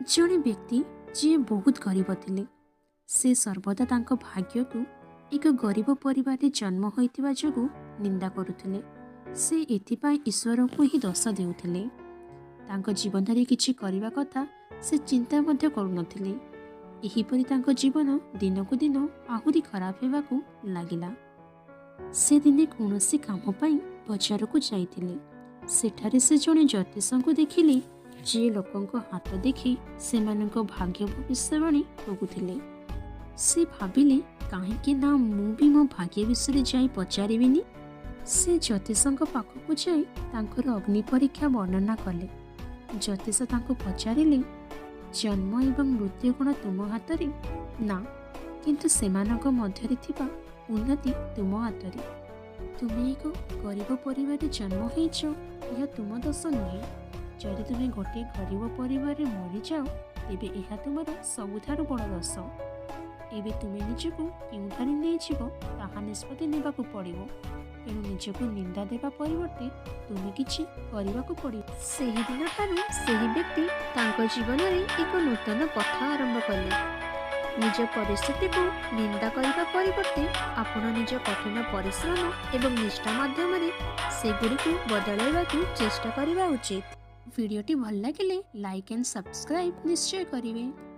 ଜଣେ ବ୍ୟକ୍ତି ଯିଏ ବହୁତ ଗରିବ ଥିଲେ, ସେ ସର୍ବଦା ତାଙ୍କ ଭାଗ୍ୟକୁ ଏକ ଗରିବ ପରିବାରରେ ଜନ୍ମ ହୋଇଥିବା ଯୋଗୁଁ ନିନ୍ଦା କରୁଥିଲେ। ସେ ଏଥିପାଇଁ ଈଶ୍ୱରଙ୍କୁ ହିଁ ଦୋଷ ଦେଉଥିଲେ। ତାଙ୍କ ଜୀବନରେ କିଛି କରିବା କଥା ସେ ଚିନ୍ତା ମଧ୍ୟ କରୁନଥିଲେ। ଏହିପରି ତାଙ୍କ ଜୀବନ ଦିନକୁ ଦିନ ଆହୁରି ଖରାପ ହେବାକୁ ଲାଗିଲା। ସେ ଦିନେ କୌଣସି କାମ ପାଇଁ ବଜାରକୁ ଯାଇଥିଲେ। ସେଠାରେ ସେ ଜଣେ ଜ୍ୟୋତିଷଙ୍କୁ ଦେଖିଲେ, ଯିଏ ଲୋକଙ୍କ ହାତ ଦେଖି ସେମାନଙ୍କ ଭାଗ୍ୟ ଭବିଷ୍ୟବାଣୀ କହୁଥିଲେ। ସେ ଭାବିଲେ, କାହିଁକି ନା ମୁଁ ବି ମୋ ଭାଗ୍ୟ ବିଷୟରେ ଯାଇ ପଚାରିବିନି? ସେ ଜ୍ୟୋତିଷଙ୍କ ପାଖକୁ ଯାଇ ତାଙ୍କର ଅଗ୍ନି ପରୀକ୍ଷା ବର୍ଣ୍ଣନା କଲେ। ଜ୍ୟୋତିଷ ତାଙ୍କୁ ପଚାରିଲେ, ଜନ୍ମ ଏବଂ ମୃତ୍ୟୁ କ'ଣ ତୁମ ହାତରେ? ନା, କିନ୍ତୁ ସେମାନଙ୍କ ମଧ୍ୟରେ ଥିବା ଉନ୍ନତି ତୁମ ହାତରେ। ତୁମେ ଏକ ଗରିବ ପରିବାରରେ ଜନ୍ମ ହେଇଛ, ଏହା ତୁମ ଦୋଷ ନୁହେଁ। ଯଦି ତୁମେ ଗୋଟିଏ ଗରିବ ପରିବାରରେ ମରିଯାଅ, ତେବେ ଏହା ତୁମର ସବୁଠାରୁ ବଡ଼ ଦୋଷ। ଏବେ ତୁମେ ନିଜକୁ କେଉଁଠାରେ ନେଇଯିବ ତାହା ନିଷ୍ପତ୍ତି ନେବାକୁ ପଡ଼ିବ। ତେଣୁ ନିଜକୁ ନିନ୍ଦା ଦେବା ପରିବର୍ତ୍ତେ ତୁମେ କିଛି କରିବାକୁ ପଡ଼ିବ। ସେହିଦିନଠାରୁ ସେହି ବ୍ୟକ୍ତି ତାଙ୍କ ଜୀବନରେ ଏକ ନୂତନ ପଥ ଆରମ୍ଭ କଲେ। ନିଜ ପରିସ୍ଥିତିକୁ ନିନ୍ଦା କରିବା ପରିବର୍ତ୍ତେ ଆପଣ ନିଜ କଠିନ ପରିଶ୍ରମ ଏବଂ ନିଷ୍ଠା ମାଧ୍ୟମରେ ସେଗୁଡ଼ିକୁ ବଦଳାଇବାକୁ ଚେଷ୍ଟା କରିବା ଉଚିତ। ଭିଡ଼ିଓଟି ଭଲ ଲାଗିଲେ ଲାଇକ୍ ଆଣ୍ଡ ସବସ୍କ୍ରାଇବ୍ ନିଶ୍ଚୟ କରିବେ।